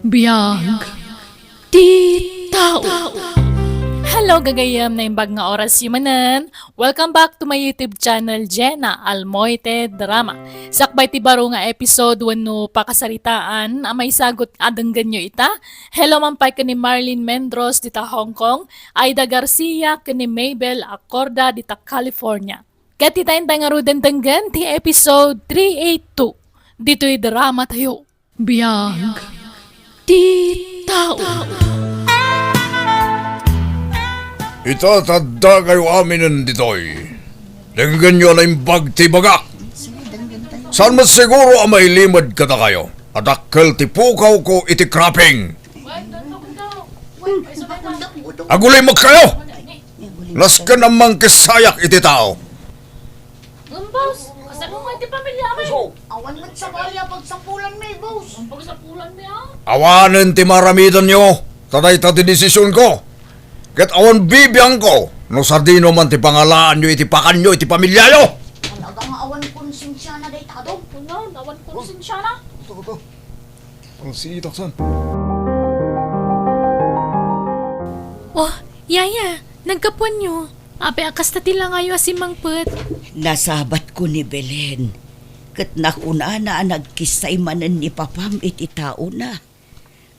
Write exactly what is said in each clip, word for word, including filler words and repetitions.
Biag ti tao. Hello, gagayyem, naimbag nga oras manen. Welcome back to my YouTube channel, Jenna Almoite Drama. Sakbay ti baro nga episode wenno pakasaritaan a maisagut a denggenyo ita, hello man pay ken ni Marlene Mendros dita Hong Kong, Aida Garcia ken ni Mabel Acorda dita California. Ket ita intay ngaruden denggen ti episode three eight two ditoy drama tayo. Biag ti tao. Ita, ta adda kayo aminen ditoy. Denggenyo a naimbag ti ibagak. Saan met siguro a mailimed kadakayo a dakkel ti pukawko iti cropping. Agulimek kayo! Nasken a mangkissayak iti tao. Ngem, boss, kasano nga ti pamilya mi? Awan met sabali a pagsapulan mi, boss. Ang pagsapulan mi, ah? Awanen ti maaramidanyo, ta dayta ti desisionko. Ket awan bibiangko no sadino man ti pangalaanyo iti pakanyo iti pamilyayo. Talaga nga awan konsensiana dayta, Dong. Kunan, awan konsensiana. Ito, ito. Ang sitak san. Oh, Yaya, naggapuanyo. Apay a kasta ti langayo a simmangpet? Nasabatko ni Belen, ket nakunana a nagkissay manen ni Papam iti taona,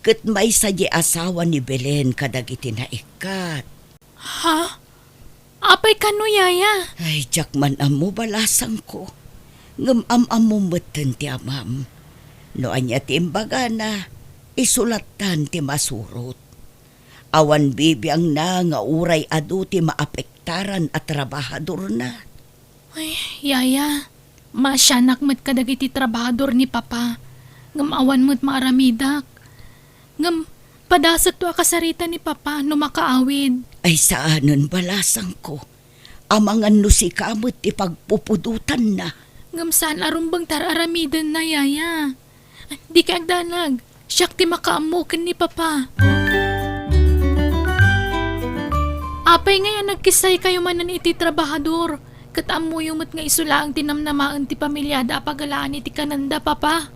ket maysa diay asawa ni Belen kadagiti naikkat. Ha? Apay kano, Yaya? Ay, diak man ammo, balasangko. Ngem am-ammom metten ti amam. No ania ti imbagana, isulattan ti masurot. Awan bibiangna nga uray adu ti maapektaran a trabahadorna. Ay, Yaya, maasianak met kadagiti trabahador ni Papa, ngem awan met maaramidak. Ngem padasekto a kasarita ni Papa no makaawid. Ay, saanen, balasangko. Amangan no sika met ti pagpupudotanna. Ngem saan a rumbeng ti ar-aramidenna, Yaya. Dika agdanag. Siak ti makaammo ken ni Papa. Apay ngay a nagkissaykayo manen iti trabahador, ket ammoyo met nga isu laeng ti namnamaen ti pamiliada a pagalaan iti kanenda, Papa?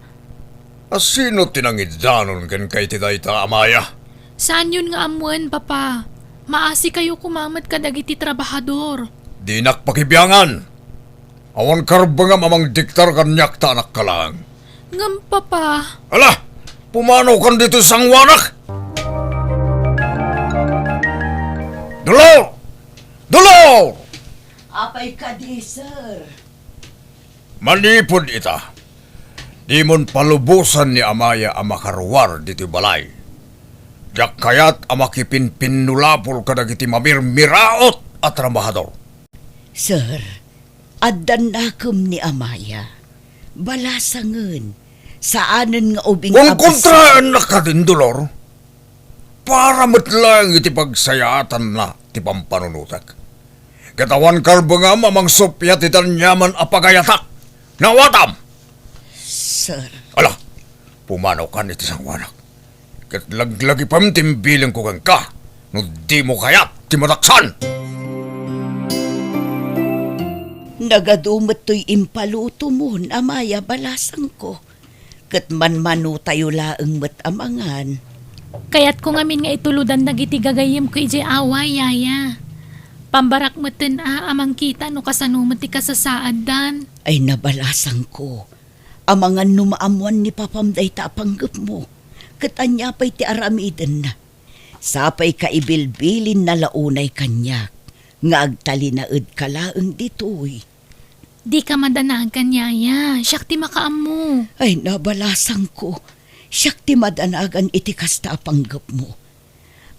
A sino ti nangidanon kenka iti dayta, Amaya? Saanyon nga ammoen, Papa. Maasikayo koma met kadagiti trabahador. Dinak pakibiangan. Awan karbengam a mangdiktar kaniak ta anakka laeng. Ngem, Papa. Ala! Pumanaw kan ditoy sangoanak! Dolor! Dolor! Apay kadi, sir? Manipud ita, dimon palubosan ni Amaya a makaruar ditoy balay. Diak kayat a makipinpinnulapol kadagiti mamirmiraot a trabahador. Sir, addan nakem ni Amaya. Balasangen, saanen nga ubing a kontraennak kadin, Dolor. Para met laeng iti pagsayaatanna ti pampanunotek. Ket awan karbengam a mangsuppiat iti aniaman a pagayatak. Naawatam? Sir. Ala, pumanaw kan iti sangoanak. Ket laglagipem ti imbilinko kenka no dimo kayat ti mataksan. Nagadu met toy impalutomon, Amaya, balasangko. Ket manmanotayo laeng met a mangan. Kayatko ngamin nga itulodan dagiti gagayyemko idiay away, Yaya. Pambarak metten a, a mangkita no kasano met ti kasasaaddan. Ay, nabalasangko. Amangan no maammoan ni Papam dayta a panggepmo, ket ania pay ti aramidenna? Sapay ka ibilbilinna la unay kaniak nga agtalinaedka laeng ditoy. Dika madanagan, Yaya. Siak ti makaammo. Ay, nabalasangko. Siak ti madanagan iti kasta a panggepmo.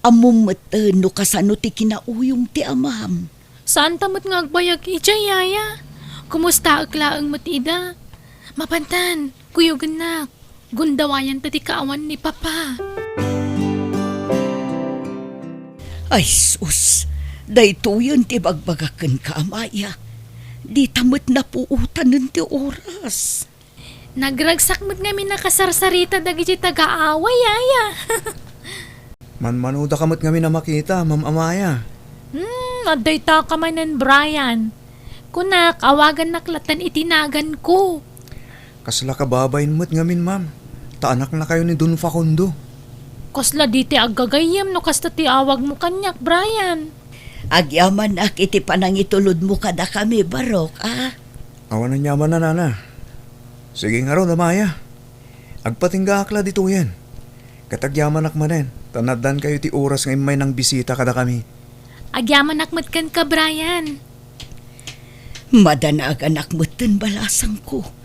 Ammom metten no kasano ti kinauyong ti amam. Saanta met nga agbayag idiay, Yaya. Kumustaek laeng met ida. Mapantan, kuyogennak. Gundawayanta ti kaawan ni Papa. Ay, sus! Daytoyen ti bagbagak kenka, Amaya. Dita met napuotanen ti oras. Nagragsak met ngamin a kasarsarita dagiti taga-away, Yaya. Manmanodaka met ngamin a makita, Ma'am Amaya. Hmm, adda itaka manen, Brian. Kunak, awagannak latta iti naganko. Kasla kababain met ngamin, ma'am. Ta anaknakayo ni Don Facundo. Kasla di ti aggagayyem no kasta ti awagmo kaniak, Brian. Agyamanak iti panangitulodmo kadakami, Barok, a? Awan aniaman a, Nana. Sige ngarud, Amaya. Agpatinggaak la ditoyen. Ket agyamanak manen, ta naaddankayo ti oras nga immay nangbisita kadakami. Agyamanak met kenka, Brian. Madanaganak metten balasangko.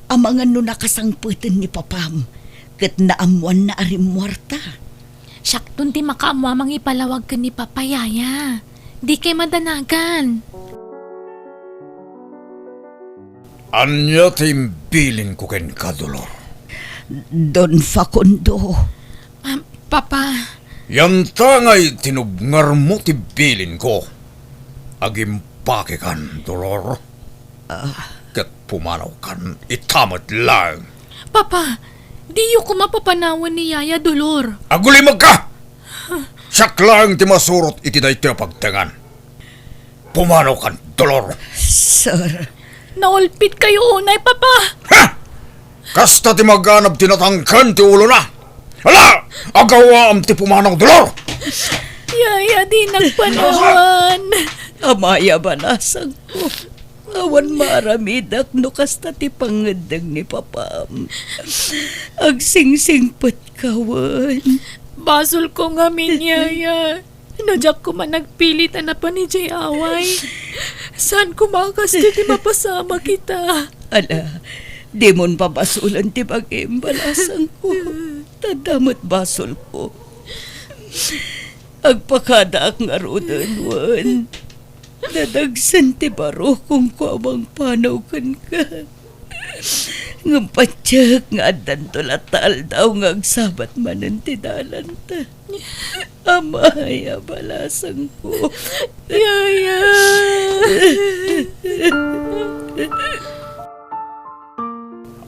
Amangan no nakasangpeten ni papam, ket naammoanna a rimmuarta. Siakton ti makaammo a mangipalawag ken ni Papa, Yaya. Dikay madanagan. Ania ti imbilinko kenka, Dolor? Don Facundo. Ah, Papa. Yantangay tinubngarmo ti bilinko. Agimpakekan, Dolor. Ah. Ket pumanawkan ita met laeng. Papa, diyo koma papanawen ni Yaya, Dolor. Agulimekka! Siak laeng ti masurot iti daytoy a pagtengan. Pumanawkan, Dolor. Sir. Naulpitkayo unay, Papa. Ha? Kasta ti maganab ti natangken ti ulona. Ala! Agawaam ti pumanaw, Dolor! Yaya, dinak panawan. Amaya, balasangko. Awan maaramidak no kasta ti pangngeddeng ni papam. Agsingsingpetka wen. Basolko ngamin, Yaya. No diak koma nagpilit a napan idiay away, saan koma a kastoy ti mapasamak ita? Ala, dimon pabasolen ti bagim, balasangko. Ta adda met basolko. Agpakadaak ngaruden, wen. Nadagsen ti barukonko a mangpanaw kenka. Ngem patiek nga addanto latta aldaw nga agsabat manen ti dalanta. Amaya, balasangko. Yaya.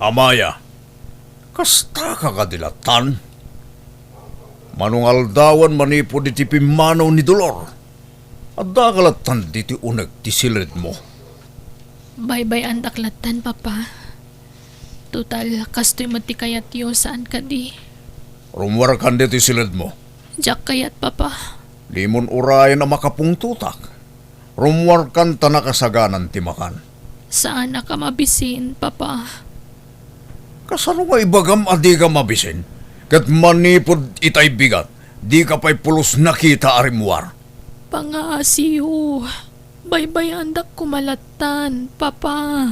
Amaya, kastaka kadi lattan? Mano nga aldawen manipud iti pimmanaw ni Dolor, addaka lattan ditoy uneg ti siledmo? Baybay-andak lattan, Papa. Total, kastoy met ti kayatyo, saan kadi? Rummuarkan ditoy siledmo. Diak kayat, Papa. Dimon urayen a makapungtotak. Rummuarkan ta nakasaganan ti makan. Saanak a mabisin, Papa. Kasano nga ibagam a dika mabisin? Ket manipud itay bigat, dika pay pulos nakita a rimmuar. Pangaasiyo, baybay-andak koma lattan, Papa.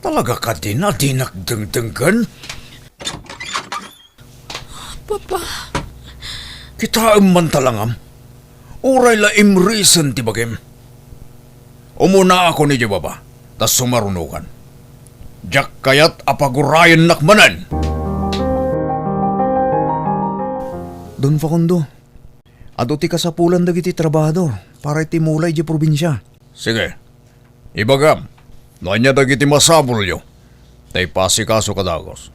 Talaga kadin a dinak dengdenggen? Papa. Kitaem man talangam. Uray la imrisen ti bagim. Umunaakon idiay baba, ta sumarunokan. Diak kayat a pagurayennak manen. Don Facundo, adu ti kasapulan dagiti trabahador para iti mula idiay probinsia. Sige. Ibagam no ania dagiti masapulyo, ta ipasikaso kadagos,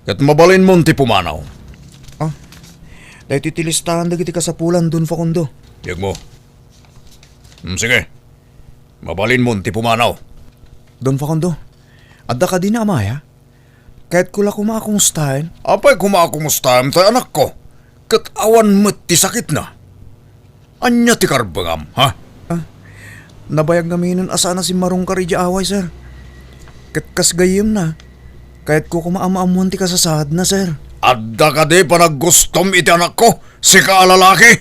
ket mabalinmon ti pumanaw. Ah, daytoy ti listahan dagiti kasapulan, Don Facundo. Biagmo. Hmm, sige. Mabalinmon ti pumanaw. Don Facundo, adda kadi ni Amaya? Kayatko la koma a kumustaen. Apay koma a kumustaem tay anakko? Ket awan met ti sakitna. Ania ti karbengam, ha? Ah, nabayag ngaminen a saan a simmarungkar idiay away, sir. Ket kas gayyemna, kayatko koma a maammoan ti kasasaadna, sir. Adda kadi panaggustom iti anakko, sika a lalaki?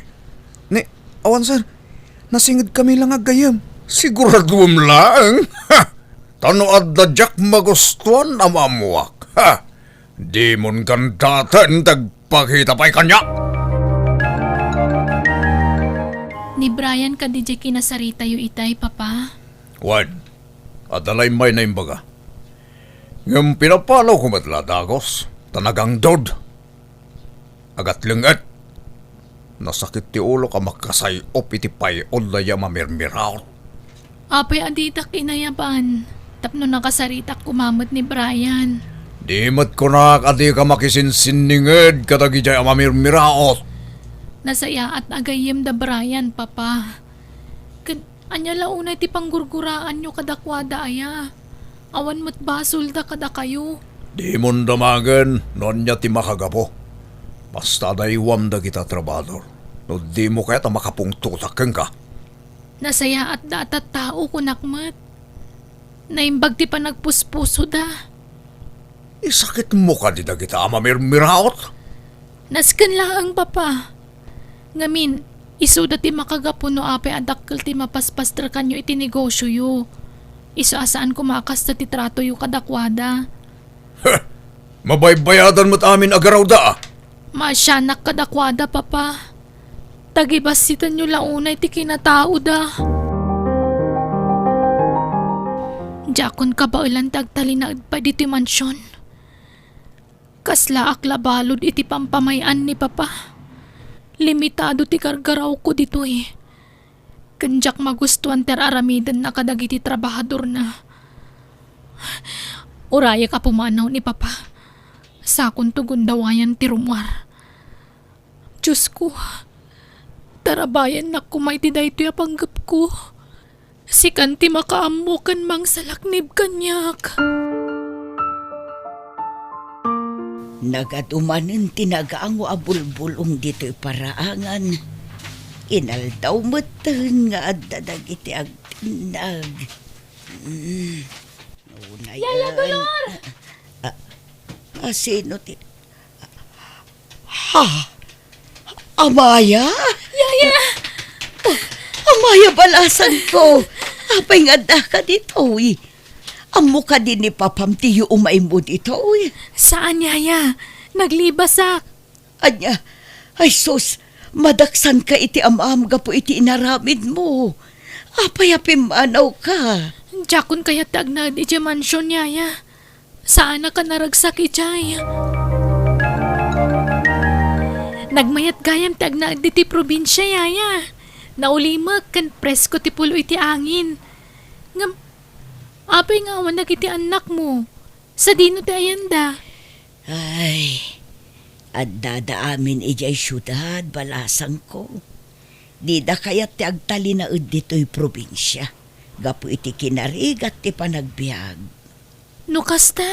Ni, awan, sir. Nasingedkami la nga aggayyem. Siguraduem laeng. Ha! Ta no adda diak magustuan a maammoak, ha! Dimon gandaten ti agpakita pay kaniak. Ni Brian kadi diay kinasaritayo itay, Papa? Wen, adda la immay naimbaga. Ngem pinapanawko met la a dagos, ta nagangdod. Agatleng-et. Nasakit ti ulok a makasay-op iti pay-od dayta a mamirmiraot. Apay a ditak inayaban tapno nakasaritak koma met ni Brian? Di met kunak a dika makisinsinninged kadagidiay a mamirmiraot. Nasayaat a gayyem da Brian, Papa. Ket ania la unay ti panggurguraanyo kadakuada aya? Awan met basolda kadakayo. Dimon damagen no ania ti makagapu. Kasta adaywam dagita trabahador. No dimo kayat a makapungtotak kenka. Nasayaat da a tattao, kunak met. Naimbag ti panagpuspusoda. Isakitmo kadi dagita a mamirmiraot? Nasken laeng, Papa. Ngamin, isuda ti makagapu no apay a dakkel ti mapaspastrakanyo iti negosioyo. Isu a saan koma a kasta ti tratoyo kadakuada. Heh! Mabaybayadan met amin a garawda, a. Maasianak kadakuada, Papa. Tagibassitanyo la unay ti kinataoda. Diakon kabaelan ti agtalinaed pay ditoy mansion. Kaslaak la balud iti pampamay-an ni Papa. Limitado ti gargarawko ditoy. Ken diak magustuan ti ar-aramidenna kadagiti trabahadorna. Urayek a pumanaw ni Papa. Sakonto gundawayam ti rummuar. Diosko, tarabayannak koma iti daytoy a panggepko. Sikan ti makaammo ken mangsalaknib kaniak. Nagadu manen ti nagango a bulbulong ditoy paraangan. Inaldaw metten nga adda dagiti agtinnag. Mm. Unayen. Yaya Dolor! Ah, ah, sino ti, ha? Amaya? Yaya! Oh, Amaya, balasangko. Apay nga addaka ditoy? Ammo kadi ni Papam ti yuumaymo ditoy? Saan, Yaya. Naglibasak. Ania, ay sus, madaksanka iti amam gapu iti inaramidmo. Apay a pimmanawka? Diakon kayat ti agnaed idiay mansion, Yaya. Saanak a naragsak idiay. Nagmayat gayam ti agnaed ditoy probinsia, Yaya. Naulimek ken presko ti pulo iti angin. Ngem, apay nga awan dagiti annakmo? Sadino ti ayanda? Ay, addada amin idiay siudad, balasangko. Dida kayat ti agtalinaed ditoy probinsia gapu iti kinarigat ti panagbiag. No kasta,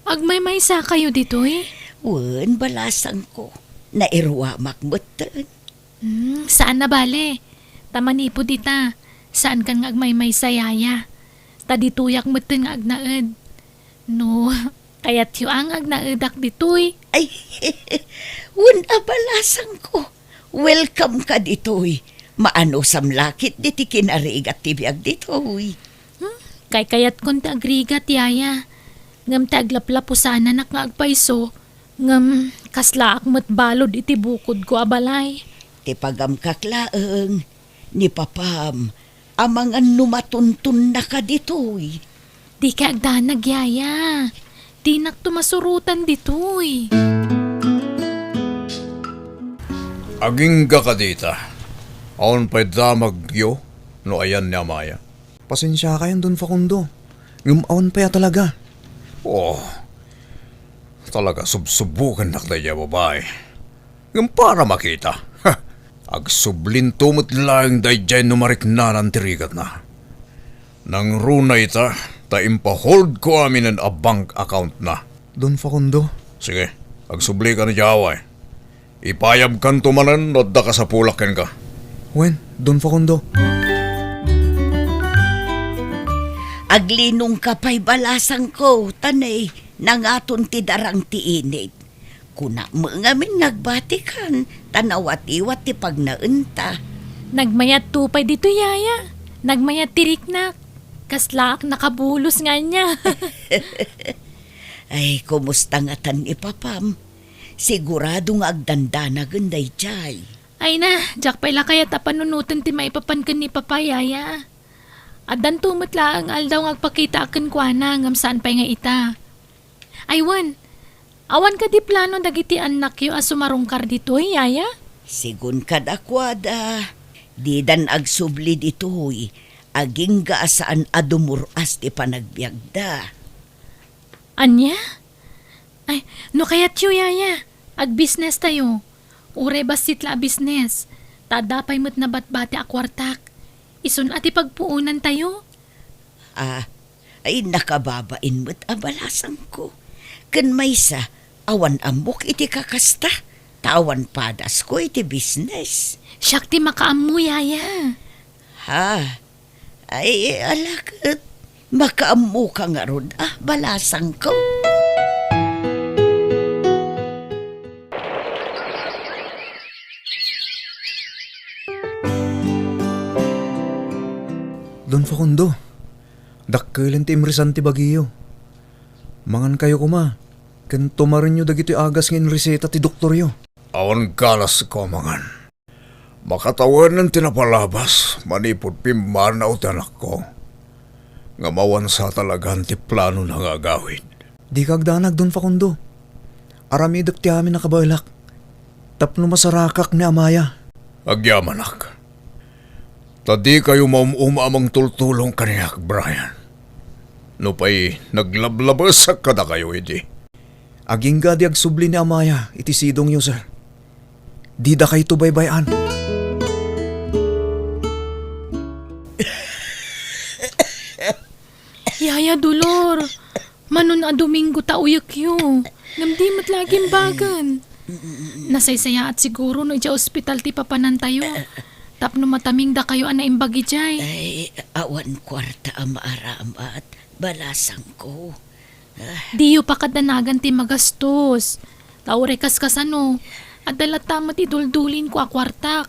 agmaymaysakayo ditoy? Wen, balasangko. Nairuamak metten. Hmm, saan a bale. Ta manipud ita, saankan nga agmaymaysa, Yaya. Ta ditoyak metten nga agnaed. No, kayatyo a nga agnaedak ditoy. Ay, wen a, balasangko. Welcome ka ditoy. Maanusam la ketdi ti kinarigat ti biag ditoy. Hmm, kaykayatkon ti agrigat, Yaya. Ngem ti aglaplapo sananak nga agpayso, ngem kaslaak met balud iti bukodko a balay. Ti pagamkak laeng, ni Papam, amangan no matuntonnaka ditoy. Dika agdanag, Yaya. Dinakto masurotan ditoy. Agingga kadita. Awan pay damagyo no ayan ni Amaya. Pasensiakayon, Don Facundo. Ngem awan pay a talaga. Oh, talaga, subsubokennak daydiay a babai. Ngem para makita, ha, agsublinto met laeng daydiay no mariknanan ti rigatna. Nangruna ita ta impaholdko aminen a bank accountna. Don Facundo. Sige, agsublika idiay away. Ipayabkanto manen no adda kasapulak kenka. Wen, Don Facundo. Aglinongka pay, balasangko, ta ne, nangaton ti darang ti init. Kunak met ngamin nga agbatikan, ta nawatiwat ti pagnaenta. Nagmayatto pay ditoy, Yaya. Nagmayat ti riknak. Kaslaak nakabulos nga ania. Ay, kumusta ngatan ni Papam? Sigurado nga agdandanagen daydiay. Ay na, diak pay la kayat a panunoten ti maipapan ken ni Papa, Yaya. Addanto met laeng aldaw nga agpakitaak kenkuana, ngem saan pay nga ita. Ay wen, awan kadi plano dagiti annakyo a sumarungkar ditoy, Yaya? Sigun kadakuada, didan agsubli ditoy, agingga a saan a dumur-as ti panagbiagda. Ania? Ay, no kayatyo, Yaya, agbisnestayo. Uray bassit la a bisnes, ta adda pay met nabatbati a kuartak. Isun a ti pagpuonantayo. Ah, ay, nakababain met a balasangko. Ken maysa, Awan ammok iti kakasta, ta awan padasko iti business. Siak ti makaammo, yaya. Ha? Ay, ala ket, makaammoka ngarud, a, balasangko. Don Facundo, dakkelen ti imrisan ti bagiyo. Mangankayo koma, ken tumarenyo dagitoy agas nga inreseta ti doktoryo. Awan galasko a mangan. Makatawenen ti napalabas manipud pimmanaw ti anakko nga mawansa talagan ti planona nga agawid. Dika agdanag, Don Facundo. Aramidek ti amin a kabaelak tapno masarakak ni amaya. Agyamanak. Ta dikayo maum-uma a mangtultulong kaniak, Brian. Nupay naglablabesak kadakayo idi. Agingga di agsubli ni amaya iti sidongyo, sir. Didakayto baybay-an. Yaya Dolor, manon a Domingo ta uyekyo. Ngem di met la agimbagen. Nasaysayaat siguro no idiay ospital ti papanantayo. Tapno mataming dakayo a naimbag idiay. Ay, awan kuarta a maaramat, balasangko. Diyo pakaddanagan ti magastos. Ta uray kaskasano, adda latta met iduldulinko a kuartak.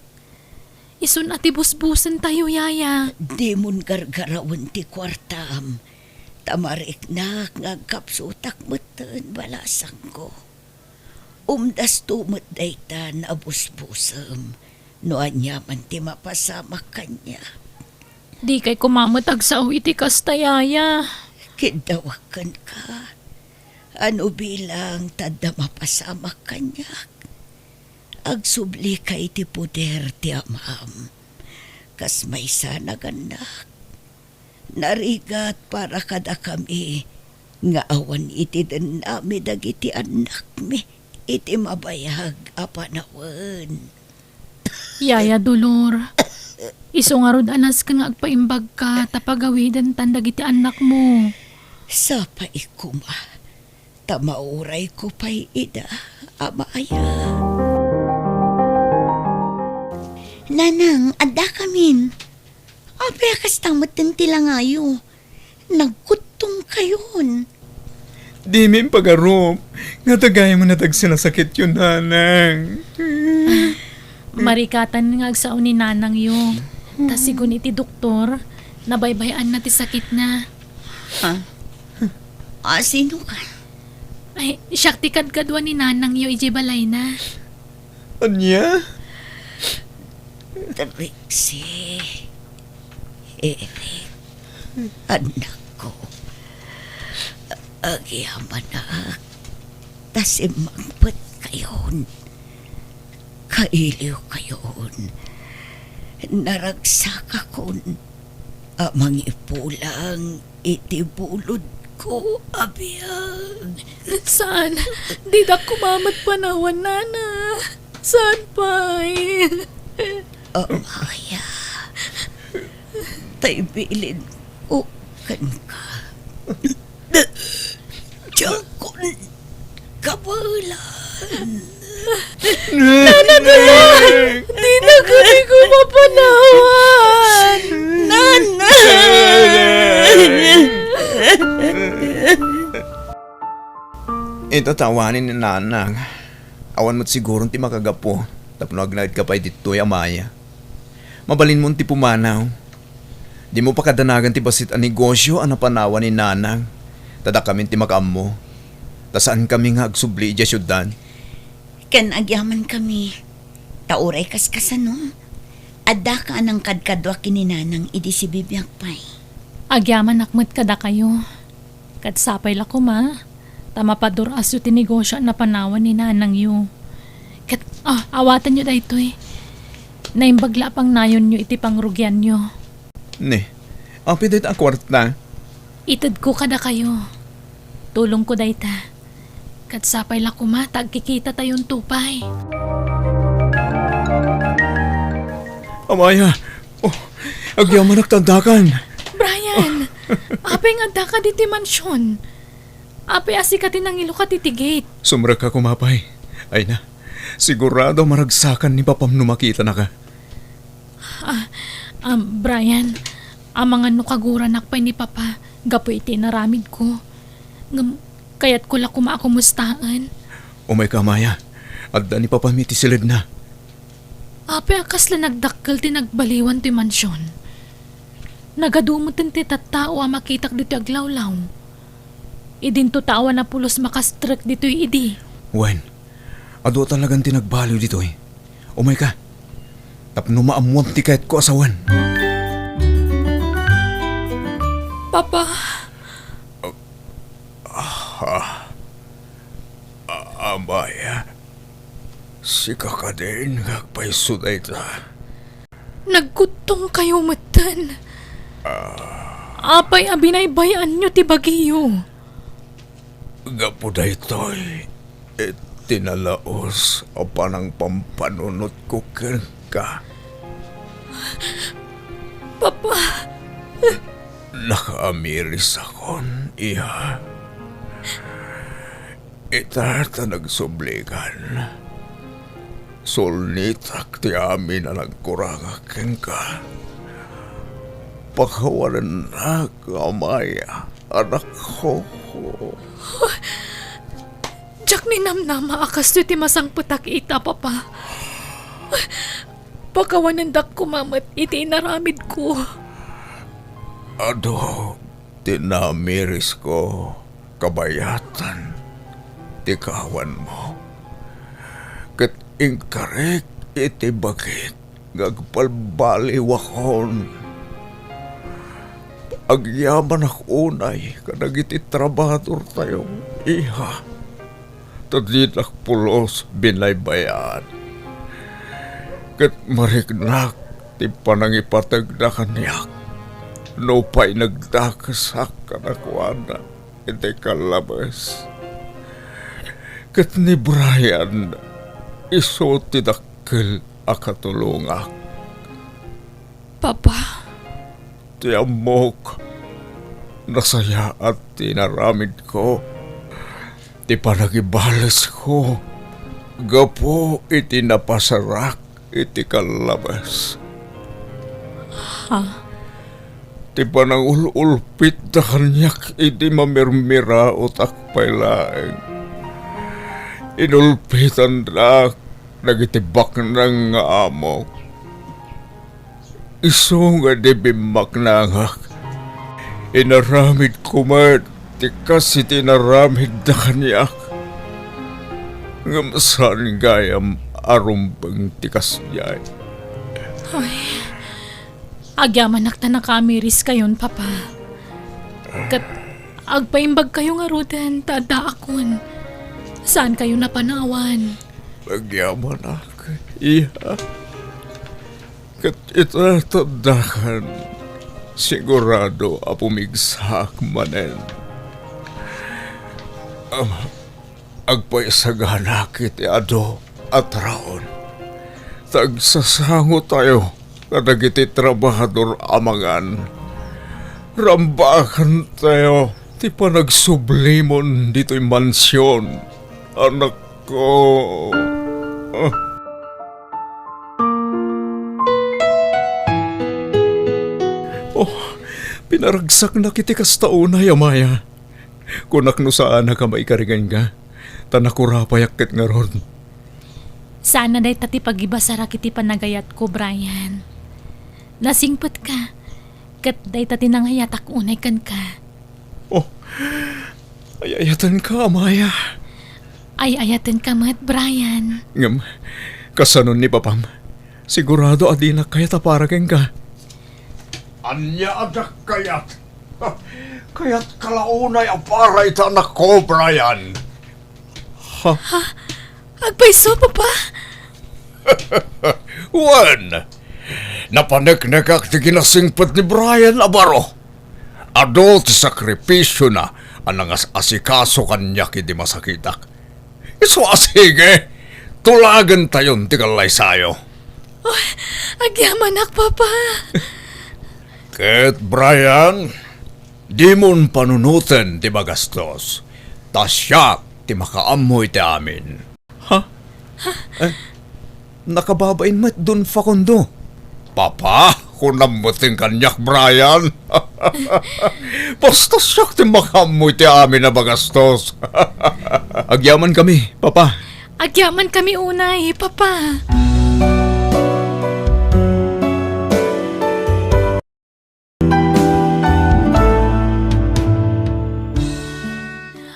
Isun a ti busbusentayo, yaya. Dimon gargarawen ti kuartam. Ta mariknak nga agkapsutak metten, balasangko. Umdasto met dayta a busbusem no aniaman ti mapasamak kaniak. Dikay koma met agsao iti kasta, yaya. Kiddawak kenka. Ano bilang ta adda mapasamak kaniak? Agsublika iti poder ti Amam. Kas maysa, nagannak. Narigat para kadakami nga awan iti dennami dagiti annakmi iti mabayag a panawen. Yaya Dolor, isu ngarud a nasken nga agpaimbagka ta pagawidentan dagiti annakmo. Sapay koma, ta maurayko pay ida, amaya. Nanang, addakamin. Apay a kasta metten ti langayo? Nagkuttongkayon. Dimi impagarup nga dagaymo natagsen a sakityo, nanang. Marikatan nga agsao ni nanangyo. Ta sigun iti doktor, nabaybay-anna ti sakitna. Ha? A, sino ka? Ay, siak ti kadkadua ni nanangyo idiay balayna. Ania? Trixie, Eric, annakko, agyamanak ta simmangpetkayon. Kailiwkayon, naragsakakon a mangipulang iti bulodko a biag. Saan? Didak koma met panawan, nana. Saan pay? Amaya, tay bilinko kenka. Diakon kabaelan. Nana, dala! Dina kami ko mapanawan! Nana! Ita ta awanen ni nanang. Awan met siguron ti makagapu tapno agnaedka pay ditoy, amaya. Mabalinmon ti pumanaw. Dimo pakadanagan ti bassit a negosio a napanawan ni nanang. Ta dakamin ti makaammo. Ta saankami nga agsubli idiay siudad. Ken agyamankami. Ta uray kaskasano, addaka a nangkadkadua ken ni nanang idi sibibiag pay. Agyamanak met kadakayo. Ket sapay la koma, ta mapadur-asyo ti negosio a napanawan ni nanangyo. Ket, ah, awatanyo daytoy. Naimbag la a pangnayonyo iti pangrugianyo. Ne, apay dayta a kuarta? Itedko kadakayo. Tulongko dayta. Ket sapay la koma ta agkikitatayon to pay. Amaya, oh, agyamanak ta addakan. Brian, apay nga addaka ditoy mansion? Apay a sika ti nangilukat iti gate? Sumrekka koma pay. Ay na, sigurado a maragsakan ni Papam no makitanaka. Ah, ah, Brian, amangan no kaguranak pay ni Papa gapu iti inaramidko. Ngem, kayatko la koma a kumustaen. Umayka, Maya. Adda ni Papam iti siledna. Apay a kasla nagdakkel ti nagbaliwan toy mansion? Nagadu metten ti tattao a makitak ditoy aglawlaw. Idinto ta awan a pulos makastrek ditoy idi. Wen, adu talagan ti nagbaliw ditoy. Umayka. Tapno maammuam ti kayatko a sawen. Papa. Ah, ah, Amaya, sika kadin nga agpayso dayta? Nagkuttongkayo metten. Ah. Apay a binaybay-anyo ti bagiyo? Gapu daytoy, iti nalaus a panangpampanunotko kenka. Papa! Nakaamirisakon, iha. Ita ta nagsublikan, sulnitak ti amin a nagkurangak kenka. Pakawanennak, Amaya, anakko. Diak ninamnama a kastoy ti masangpetak ita, Papa. Pakawanendak koma met iti inaramidko. Adu ti naamirisko kabayatan ti kawanmo, ket inkarik iti bagik nga agbalbaliwakon. Agyamanak unay kadagiti trabahadortayo, iha, ta dinak pulos binaybay-an. Ket mariknak ti panangipategda kaniak nupay nagdakesak kadakuada iti kallabes. Ket ni Brian, isu ti dakkel a katulongak. Papa. Ti ammok, nasayaat ti inaramidko, ti panagibalesko gapu iti napasarak iti kallabes. Ha? Ti panangul-ulpitda kaniak idi mamirmiraotak pay laeng. Inulpitandak dagiti baknang nga amok. Isu nga idi bimmaknangak, inaramidko met ti kas iti inaramidda kaniak. Ngem saan gayam a rumbeng ti kasdiay. Ay, agyamanak ta nakaamiriskayon, Papa. Ket agpaimbagkayo ngaruden ta addaakon. Saankayo napanawan. Agyamanak, iha. Ket ita ta addakan, sigurado a pumigsaak manen. Am, agpaisaganak iti adu a taron. Ta agsasangotayo kadagiti trabahador a mangan. Rambakantayo ti panagsublimon ditoy mansion, anakko. Ah. Oh, pinaragsaknak iti kasta unay, Amaya. Kunak no saanak a maikariganka, ta nakurapayak ket ngarud. Saan a dayta ti pagibasarak iti panagayatko, Brian. Nasingpetka, ket dayta ti nangayatak unay kenka. Oh, ay-ayatenka, Amaya. Ay-ayatenka met, Brian. Ngem, kasano ni Papam? Sigurado a dinak kayat a para kenka. Ania a diak kayat? Kayatka la unay a para ita anakko, Brian. Ha? Ha? Agpayso, Papa? Wen, napaneknekak ti kinasingpet ni Brian a baro. Adu ti sakripisiona a nangas-asikaso kaniak idi masakitak. Isu a sige, tulagentayon ti kallaysayo. Oh, agyamanak, Papa. Ket, Brian, dimon panunoten ti magastos. Ta siak ti makaammo iti amin. Ha? Eh, nakababain met Don Facundo. Papa, kunam met kaniak, Brian. Basta siak ti makaammo iti amin a magastos. Agyaman kami, Papa. Agyaman kami unay, Papa.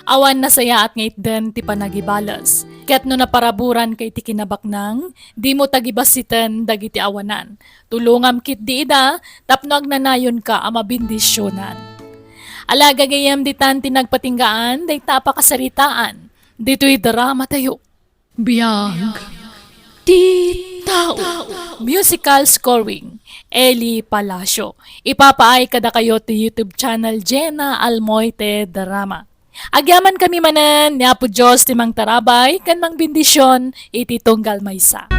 Awan nasayaat nga itden ti panagibales. Ket no naparaburanka iti kinabaknang, dimo tagibassiten dagiti awanan. Tulongam ketdi ida tapno agnanayonka a mabendisionan. Ala, gagayyem, ditan ti nagpatinggaan dayta a pakasaritaan ditoy dramatayo. Biag ti tao. Musical scoring, Eli Palacio. Ipapaay kadakayo ti YouTube channel Jenna Almoite Drama. Agyaman kami manen ni Apo Dios ti mangtarabay ken mangbendision iti tunggal maysa.